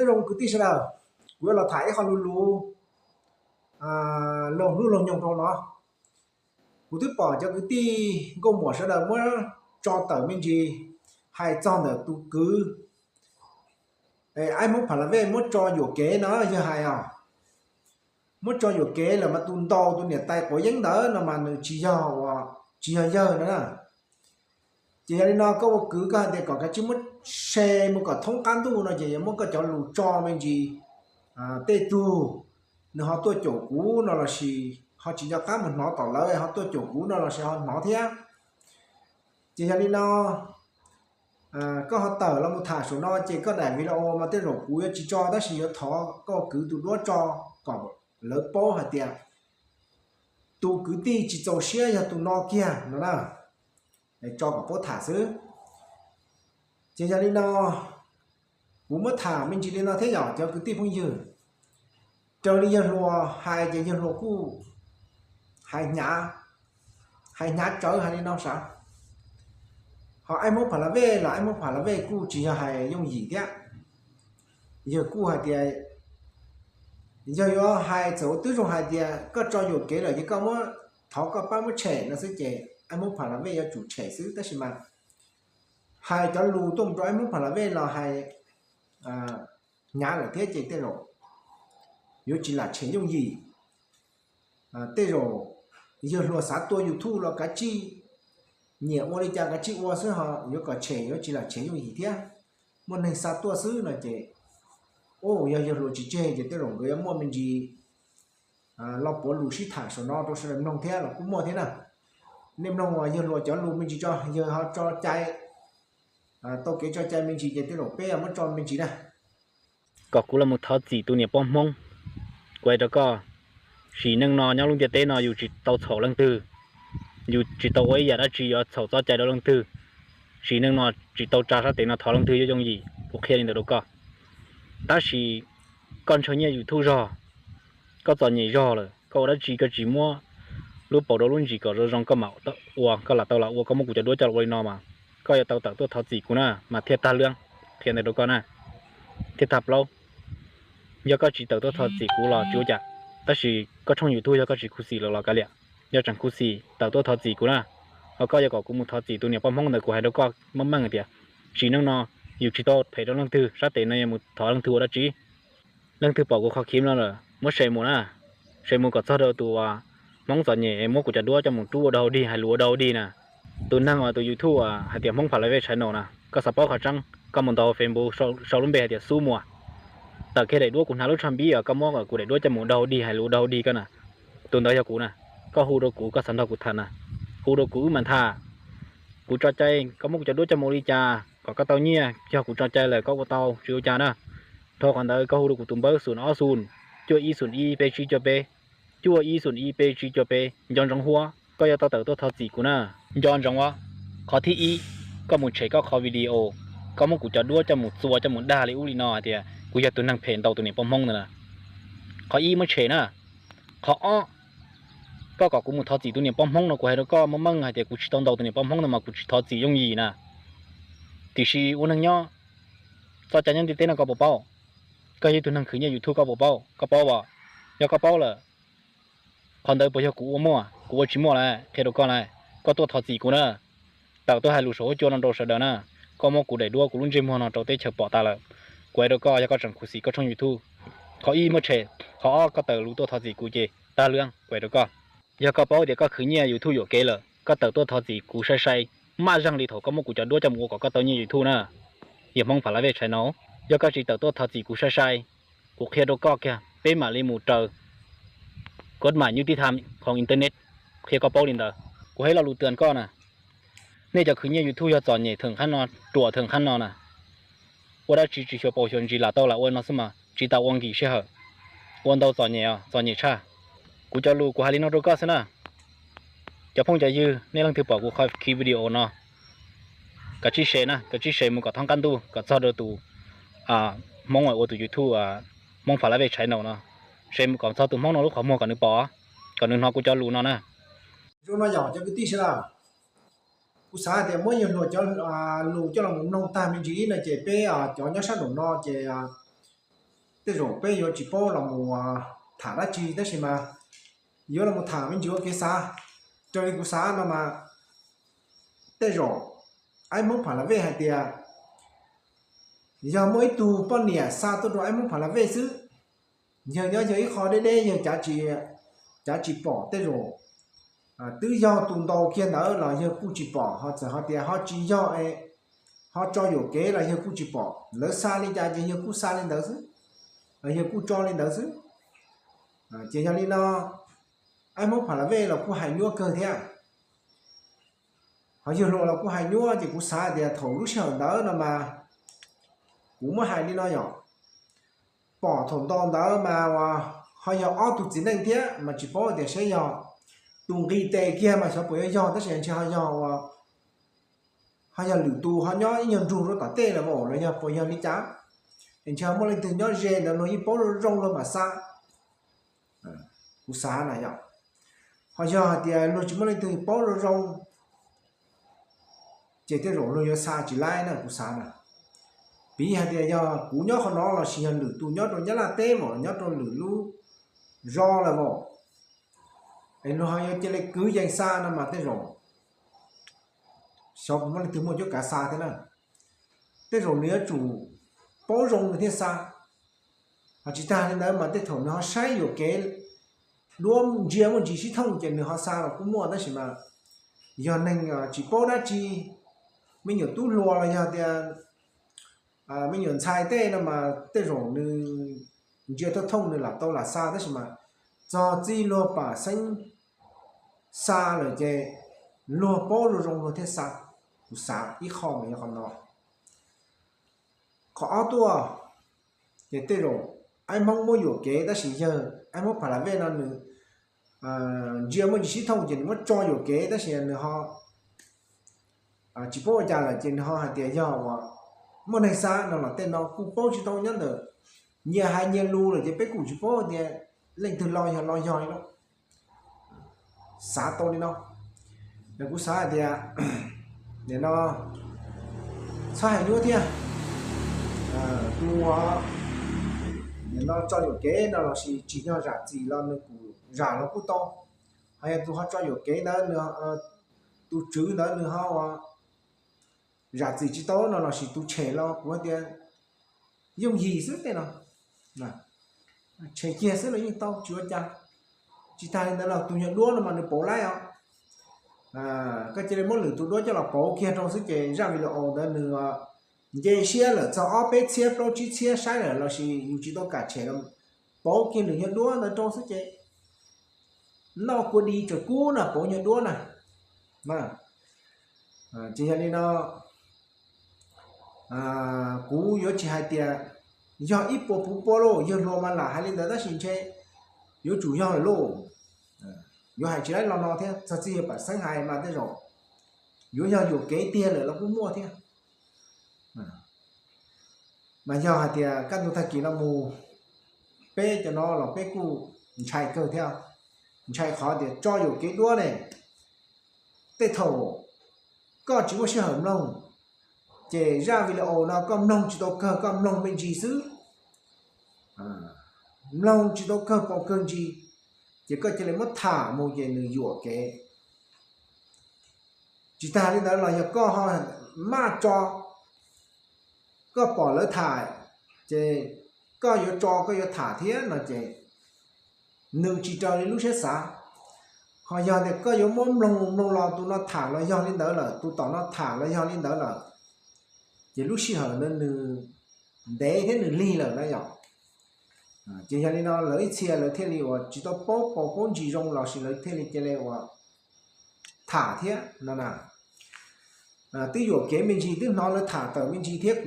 Nyob zoo kwv tij sawv daws, kuv yuav los tham ib qho lus lus laug hnub laug nyoog rau no. Kuv twb pom cov kwv tij nkauj muam sawv daws muab tso tawm me ntsis hais txog ntawm tus kwv Aib Hmoob Pha La Vej muab tso yuam kev no yawg hais os. Muab tso yuam kev lawm mas tus ntaus tus niam tais quav yeeb ntawd no mas nws tsis yog, tsis yog yawg no na. Ces yog li no koj ua kwv koj hais tias kom kav tsij muab share mus kom thoob qab ntuj no ces yuav muab koj cov lus tso me ntsis tej tug nws ho tuaj caum kuv no lossis ho tsis nco qab mus hnov tom lawv ho tuaj caum kuv no lossis ho hnov thiab. Ces yog li no koj ho tawm los mus tham saum no ces koj daim video mas tej zaum kuv yuav tsis tso tab sis yuav thov koj kwv tus duab tso kom lawv paub hais tias tus kwv tij tsis txaus siab yog tus no kiag no na. Tso kom paub tham xwb. Ces yog li no kuv muab tham me ntsis li no thiab yom cov kwv tij phooj ywg. Raws li yawg hluas hais ces yawg hluas kuj hais hnyav, hais hnyav tsawv hais li no sav. Ho Aib Hmoob Pha La Vej los Aib Hmoob Pha La Vej kuj tsis yog hais yooj yim thiab. Yawg kuj hais tias yog yuav hais txawm ua twb zoo hais tias koj tso yuam kev lawm ces koj muab, thov koj pab muab tshem no xwb ces Aib Hmoob Pha La Vej yuav tsum tshem xwb tab sis mas hais cov lus tuaj mus rau Aib Hmoob Pha La Vej los hais hnyav lawm thiab ces tej zaum yuav tsis lam tshem yooj yim. Tej zaum yawg hluas xav tua YouTube los kav tsij, nyiam ua li cas kav tsij ua xwb ho yuav kom tshem yuav tsis lam tshem yooj yim thiab. Muaj neeg xa tuaj xwb no ces, yog yawg hluas tsis tseg ces tej zaum nkawd yuav muaj me ntsis lo puav lus sib tham saum no rau sawv daws mloog thiab los kuj muaj thiab na. Nej mloog yawg hluas cov lus me ntsis tso, yawg ho tso cai, tau kev tso cai me ntsis ces tej zaum peb muab tso me ntsis na. Kom kuv los mus thov txim tus niam poj Hmoob, kuv hais rau koj, sim neej no nyob lub ntiaj teb no yus tsis tau txhaum leej twg, yus tsis tau ua ib yam dab tsi yuav txhaum txoj cai rau leej twg. Sim neej no tsis tau tsa sab tes no thov leej twg yooj yim, kuv qhia li ntawd rau koj. Tab sis koj ntshaw nyiaj YouTube zog, koj txom nyem zog lawm, koj ua dab tsi koj tsis muab lub paus rau lub ntsis kom zoo zoo koj mam ua, koj lam tau lam ua, koj muab kuv cov duab coj los ua li no mas koj yuav tau tawm tuaj thov txim kuv na mas thiaj tag lwm, qhia ntawd rau koj na, thiaj tag plaub. Yog koj tsis tawm tuaj thov txim kuv los tsis ua cas, tab sis koj tshooj YouTube yog koj tsis khuv xim lawm los kav liam, yog tseem khuv xim tawm tuaj thov txim kuv na. Ho koj yuav kom kuv mus thov txim tus niam poj Hmoob ntawd, kuv hais rau koj meej meej tias sim neej no yus tsis tau phem rau leej twg, sab tes no yuav mus thov leej twg ua dab tsi? Leej twg pom kuv qhov khiv no lawm muab share mus na, share mus kom txog rau tus Hmoob txom nyem muab kuv cov duab coj mus rub ua dog ua dig, hais lus ua dog ua dig na. Tus neeg uas tus YouTube hais tias Hmoob Pha La Vej Channel na, koj xav paub qhov tseeb koj mus ntaus Facebook sau lub npe hais tias Xub Muas. Tawm kiag daim duab kuv hnav lub tsho npib uas koj muab kuv daim duab coj mus ua dog ua dig, hais lus ua dog ua dig koj na. Tus ntawd yog kuv na. Koj hu rau kuv, koj xav nrog kuv tham na, hu rau kuv wb mam tham. Kuv tso cai koj muab kuv cov duab coj mus ua li cas kom koj tau nyiaj, yog kuv tso cai lawm koj ua tau tsis ua cas na. Dhau qhov ntawd koj hu rau kuv tus npawb xoom ob xoom, cuaj ib xoom ib peb tsib cuaj peb, cuaj ib xoom ib peb tsib cuaj peb, nco ntsoov huab, koj yuav tau tawm tuaj thov txim kuv na. Nco ntsoov os, qhov thib ib, koj mus tshem koj qhov video, koj muab kuv cov duab coj mus txua coj mus dag li ub li no hais tias kuv yog tus neeg phem ntaus tus niam poj Hmoob ntawd na. Qhov ib muab tshem na. Qhov ob, koj kom kuv mus thov txim tus niam poj Hmoob no, kuv hais rau koj meej meej hais tias kuv tsis tau ntaus tus niam poj Hmoob no mas kuv tsis thov txim yooj yim na. Tiam sis ua neeg nyob, txoj cai nyob ntiaj teb no koj puas paub? Koj yog ib tug neeg khwv nyiaj YouTube koj puas paub? Koj paub as? Yog koj paub lawm, qhov ntawd puas yog kuv ua muaj, kuv ua tsis muaj lawm? Qhia rau koj lawm, koj tuaj thov txim kuv na. Tawm tuaj hais lus saum huab cua no rau sawv daws na. Koj muab kuv daim duab kuv lub ntsej muag no rau teb chaws pom tas lawm. Kuv hais rau koj, yog koj tseem khuv xim koj tshooj YouTube, qhov ib muab tshem, qhov ob koj tawm lus tuaj thov txim kuv ces tag lwm, kuv hais rau koj. Yog koj paub tias koj khwv nyiaj YouTube yuam kev lawm, koj tawm tuaj thov txim kuv sai sai, maj zeeg li thaum koj muab kuv cov duab coj mus ua kom koj tau nyiaj YouTube na. Yog Hmoob Pha La Vej Channel, yog koj tsis tawm tuaj thov txim kuv sai sai, kuv qhia rau koj kiag, peb mam li mus raws kod mam nyub tib tham khoom internet, qhia koj paub li ntawd. Kuv hais lo lus twm koj na, nej cov khwv nyiaj YouTube yog txom nyem thawm qhab no, ruam thawm qhab no na. Ua dab tsi tsis xyuas paus xyuas ntsis, lam tau lam ua no xwb mas tsis tas ua nkim sij hawm, ua ntau txom nyem, txom nyem tshaj. Kuv cov lus kuv hais li no rau koj xwb na. Cov phooj cov ywg, nej leej twg pom kuv qhov khiv video no, kav tsij share na, kav tsij share mus kom thoob qab ntuj kom txog rau tus Hmoob uas ua tus YouTube Hmoob Pha La Vej Channel no, share mus kom txog tus Hmoob no lub qhov muag kom nws pom, kom nws hnov kuv cov lus no na. Zoo no yog cov kwv tij sawv daws, kuv xav hais tias muab yawg hluas cov lus coj los mloog tag me ntsis no ces peb cov nyob sab nraum no ces tej zaum peb yuav tsis paub los mus tham dab tsi tab sis mas yuav los mus tham me ntsis ua kev xav. Raws li kuv xav no mas tej zaum aib Hmoob Pha La Vej hais tias yog muaj ib tug poj niam xa tuaj rau aib Hmoob Pha La Vej xwb, yawg nyob yawg ib qho deb deb yawg cav tsis pom tej zaum twb yog tus ntau kiag ntawd los yawg kuj tsis pom, ho txawm ho tias ho tsis yog, ho tso yuam kev los yawg kuj tsis pom. Lawv xa li cas ces yawg kuj xa li ntawd xwb, los yawg kuj tso li ntawd xwb. Ces yog li no aib Hmoob Pha La Vej los kuj hais nyuaj kawg thiab, ho yawg hluas los kuj hais nyuaj ces kuv xav tias thaum lub sij hawm ntawd no mas kuv muab hais li no yom, pom thaum ntau ntawd mas ho yog ob tug txiv neej thiab mas tsis paub tias saib yog tus nqis tes kiag mas xyov puas yuav yog tab sis ntshe ho yog ua ho yog lwm tus ho nyob ib nyuag nrug rau tom tej lawm los yog puas yog li cas, es ntshe ho muaj leej twg nyob ze ntawd luag yeej paub zoo zoo luag mam xa. Kuv xav na yom, ho yog hais tias luag tsis muaj leej twg paub zoo zoo ces tej zaum luag yuav xa tsis laib na kuv xav na. Piv hais tias yog kuv nyob qhov no lossis yog lwm tus nyob rau Nyab Laj teb mas nyob rau lwm lub zos lawm mas, es luag ho yuav cia li kwv yees xa no mas tej zaum xyov puas muaj leej twg muaj cuab kav xa thiab na. Tej zaum nws yuav tsum paub zoo nws thiaj xa. Ho tsis tag li ntawd mas tej thaum nws ho saib yuam kev duab ntsia muaj ntsis sib thooj ces nws ho xa los kuj muaj tab sis mas yog neeg tsis paub dab tsi, me nyuam tub hluas los yog tias me nyuam ntxhais tej no mas tej zaum nws ntsia thooj thooj nws lam tau lam xa tab sis mas txog txij luag pam xeeb xa lawm ces luag paub zoo zoo luag thiaj xa. Kuv xav ib qho mas yog qhov no. Qhov ob tuaj ces tej zaum aib Hmoob muab yuam kev tab sis yawg aib Hmoob Pha La Vej no nws ntsia muaj ntsis sib thooj ces nws muab tso yuam kev tab sis nws ho tsis paub ua cas lawm ces nws ho hais tias yog uas muaj neeg xa no los tej no kuj paub tsis tau nyob ntawm nyias hais nyias lus lawm ces peb kuj tsis paub tias leej twg los yog los yog li no. Xav tau li no, yog kuv xav hais tias nim no txhob hais nyuaj thiab. Tus nim no tso yuam kev no lossis tsim nyog zam txim los nws kuj zam los kuj tau, ho yog tus ho tso yuam kev ntawd, tus tswv ntawd nws ho zam txim tsis tau no lossis tus tshem los kuv tias yooj yim xwb tej no, tshem kiag xwb los yeej tau tsis ua cas. Tsis tas li ntawd los tus nyuag duab no mas nws pauv laib os. Koj cia li muab lwm tus duab coj los pauv kiag rau xwb ces zaj video ntawd nws nce siab lawm txog ob peb txhiab plaub tsib txhiab saib lawm lossis yus tsis tau kam tshem los pauv kiag lwm nyuag duab ntawd rau xwb ces noj kua di tsaws kub na pauv nyuag duab na. Ces yog li no kuv yuav tsis hais tias yog ib puas puv pua lauj, yawg hluas mas lam hais li ntawd tab sis ntshe yuav tsum yog lawm lauj. Yuav hais tsis laib los no thiab txog txij yawg pam xeeb hais mas tej zaum yuav yog yuam kev tiag lawm los kuj muaj thiab. Mas yog hais tias kaj ntug tag kis no mus peb cov no los peb kuj ntshai kawg thiab. Ntshai qhov tias tso yuam kev duab ne, tej thaum koj tsis muaj sij hawm mloog, ces zaj video no koj mloog tsis tau kawg, koj mloog me ntsis xwb, mloog tsis tau kawg paus kawg ntsis, ces koj cia li muab tham mus ces nws yuam kev. Tsis tas li ntawd los yog koj ho maj tso, koj pom lawv tham, ces koj yuav tso koj yuav tham thiab no ces nws tsis raws li lub siab xav. Ho yog tias koj yuav muab mloog mloog los tus no tham los yog li ntawd lawm, tus tom no tham los yog li ntawd lawm, ces lub sij hawm ntawd nws ntev thiab nws lig lawm na yom. Ces yog li no lawv ib txhia lawv thiaj li uas tsis tau paub paus paub ntsis zoo lossis lawv thiaj li cia li uas tham thiab no na. Twb yuam kev me ntsis, twb hnov lawv tham tawm me ntsis thiab,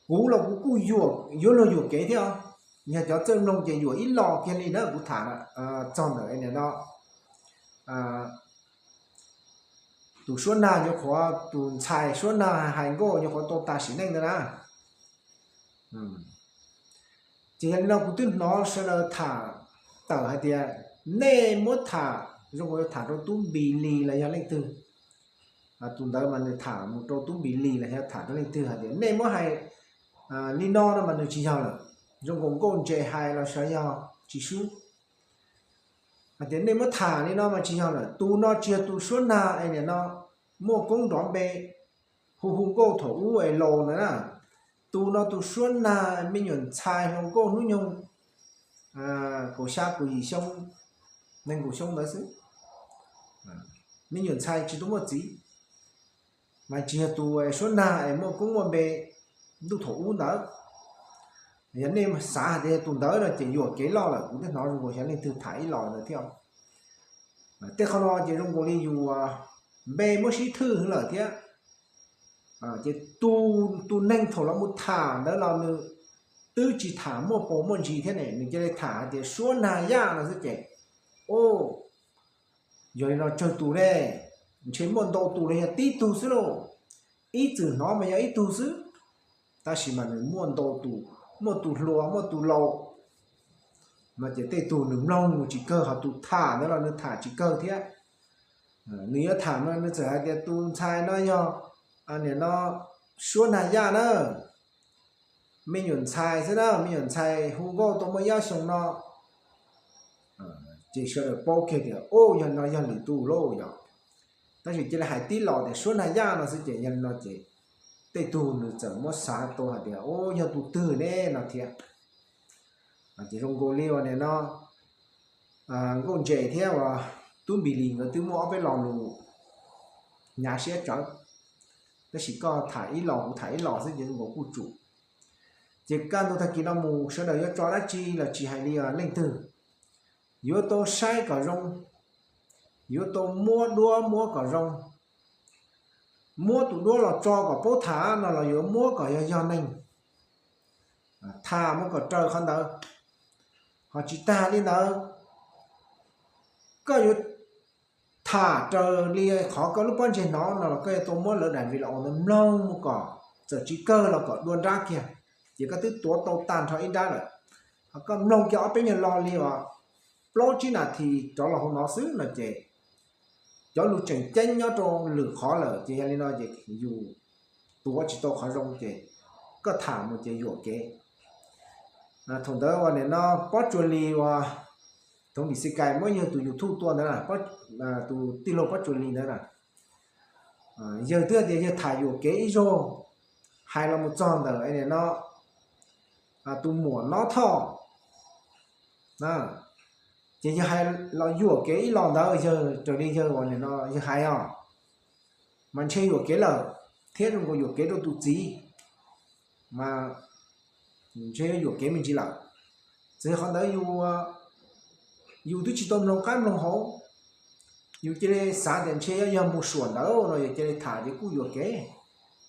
kuv los kuv kuj yuav luag yuam kev thiab os. Yog cov txawj mloog ces yuam ib los kiag li na kuv tham txog ntawm no. Tus suab nag nyuam qhuav, tus ntxhais suab nag hais nkauj nyuam qhuav tau tas sim neej ntawd na. Ces yog li no kuv twb hnov sawv daws tham tawm hais tias nej muab tham zoo nkaus yuav tham rau tub Npis Lis los yog leej twg. Tus ntawd mas nws tham mus rau tub Npis Lis los yog tham rau leej twg hais tias nej muab hais li no no mas nws tsis yog lawm. Zoo nkaus nkauj ntses hais los sav yog tsis sub. Hais tias nej muab tham li no mas tsis yog lawm, tus no tsis yog tus suab nag es nim no muaj koob nrov npe hu hu nkauj thaum ub es laus ntawd na. Tus no tus suab nag me nyuam ntxhais hluas nkauj hnub nyoog kaum xya kaum yim xyoo, nees nkaum xyoo ntawd xwb. Me nyuam ntxhais tsis tau muaj txiv, mas tsis yog tus suab nag es muaj koob muaj npe ntuj thaum ub ntawd. Yog nej xav hais tias yog tus ntawd no ces yuam kev loj lawm, kuv twb hnov zoo nkaus xyov leej twg tham ib los ntawd thiab. Tej qhov no ces zoo nkaus li yus npe muab sib thwj hwv lawm thiab. Ces tus neeg thaum los mus tham ntawd los nws twb tsis tham muaj paus muaj ntsis thiab ne, nws cia li tham hais tias suab nag yaj no xwb ces, o, yog li no tsawg tus ne, ntshe muaj ntau tus los yog tib tug xwb lauj. Ib txwm hnov mas yog ib tug xwb, tab sis mas nws muaj ntau tus, muaj tus hluas muaj tus laus. No ces tej tug nws mloog nws tsis kawg, ho tus tham ntawd los nws tham tsis kawg thiab. Nws yuav tham no nws txawm hais tias tus ntxhais no yog nim no suab nag yaj na, me nyuam ntxhais xwb na, me nyuam ntxhais hu nkauj tau muaj ib ob xyoo no. Ces sawv daws paub kiag tias, o, yog no yog lwm tus lauj yom. Tab sis cia li hais tib los tias suab nag yaj no xwb ces yog li no ces tej tug nws txawm muab xav tau hais tias, o, yog tus twg ne no thiab. Ces zoo nkaus li uas nim no nkauj ntses thiab uas tub npis lis nkawd twb muaj ob peb lo lus hnyav siab tsawv, tab sis koj tham ib los kuv tham ib los xwb ces zoo nkaus kuj tsum. Ces kaj ntug tag kis no mus sawv daws yuav tso dab tsi los tsis hais li leej twg, yuav tau saib kom zoo, yuav tau muab duab muab kom zoo, muab tus duab los tso kom paub tham no los yuav muab kom yog yog neeg, tham muab kom raws qhov ntawd. Ho tsis tag li ntawd, koj yuav tham raws li qhov koj lub pob ntseg hnov no los koj yuav tau muab lawv daim video ntawd mloog mus kom txawm tsis kawg los kom dua nrab kiag, ces koj twb tuav tau tag nrho ib nrab lawm. Ho koj mloog kiag ob peb nyuag lo li os, plaub tsib nas this rov los hauv no xwb no ces cov lus tseem ceeb nyob rau lwm qhov lawm, ces yog li no ces yus tuav tsis tau qhov zoo ces koj tham mus ces yuam kev. Thaum ntawd uas nim no Pob Tsuas Lis uas Thoov Lis Xis Kais muab yawg tus YouTube tua ntawd na, tus tij laug Pob Tsuas Lis ntawd na, yawg twb tias yawg tham yuam kev ib zaug, hais los mus txog ntawm nim no tus muam Nob Thoj, ces yawg hais los yuam kev ib los ntawd, yawg raws li yawg uas nim no yawg hais os, mas ntshe yuam kev lawm, thiab zoo nkaus yuam kev rau tus txiv, mas ntshe yuam kev me ntsis lawm. Txawm yog qhov ntawd yus, yus twb tsis tau mloog qab mloog hauv, yus cia li xav tias ntshe yog mus suam ntawd no yus cia li tham ces kuj yuam kev.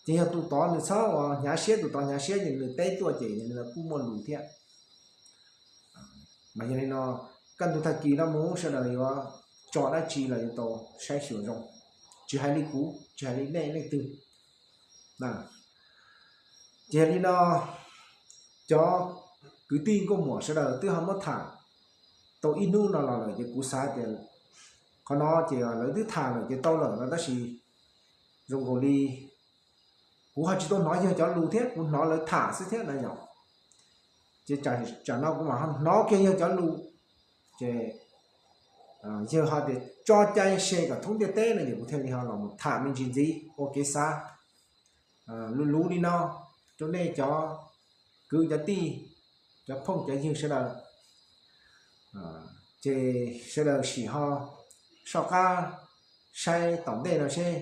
Ces yog tus tod nws txhob uas hnyav siab, tus tod hnyav siab ces nws teb tuaj ces yog li ntawd kuj muaj lus thiab. Mas yog li no, kaj ntug tag kis no mus sawv daws yuav tso dab tsi los yuav tau saib xyuas zoo, tsis hais li kuv, tsis hais li nej leej twg. Ces yog li no, cov kwv tij nkauj muam sawv daws twb ho muab tham tau ib hnub no los lawm ces kuv xav tias qhov no ces lawv twb tham lawm ces tau lawm no, tab sis zoo nkaus li kuv ho tsis tau hnov yawg cov lus thiab, kuv hnov lawv tham xwb thiab na yom. Ces tsam no kuv mam ho hnov kiag yawg cov lus, ces yawg ho tias tso cai se kom thoob ntiaj teb no ces kuv thiaj li ho los mus tham me ntsis ntxiv ua kev xav luv luv li no rau nej cov kwv cov tij, cov phooj cov ywg sawv daws. Ces sawv daws sim ho soj qab saib tom ntej no seb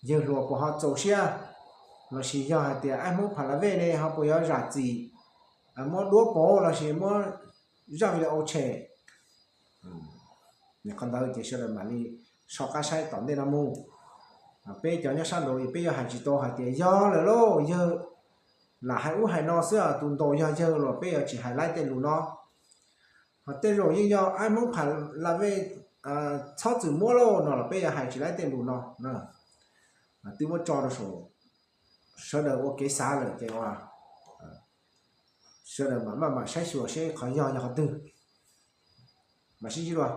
yawg hluas puas ho txaus siab, lossis yog hais tias aib Hmoob Pha La Vej ne ho puas yuav zam txim, muab duab pauv lossis muab zaj video tshem. Qhov ntawd ces sawv daws mam li soj qab saib tom ntej no mus. Peb cov nyob sab nraud peb yuav hais tsis tau hais tias yog lawm lauj, yawg lam hais ub hais no xwb, tus ntaus yog yawg los peb yuav tsis hais laib tej lus no. Ho tej zaum yeej yog aib Hmoob Pha La Vej txhob txwm muab lauj no los peb yuav hais tsis laib tej lus no. Twb muab tso rau saum sawv daws ua kev xav lawm ces sawv daws mam maj mam saib xyuas seb qhov yog yog qhov twg, mam sib ntsib dua.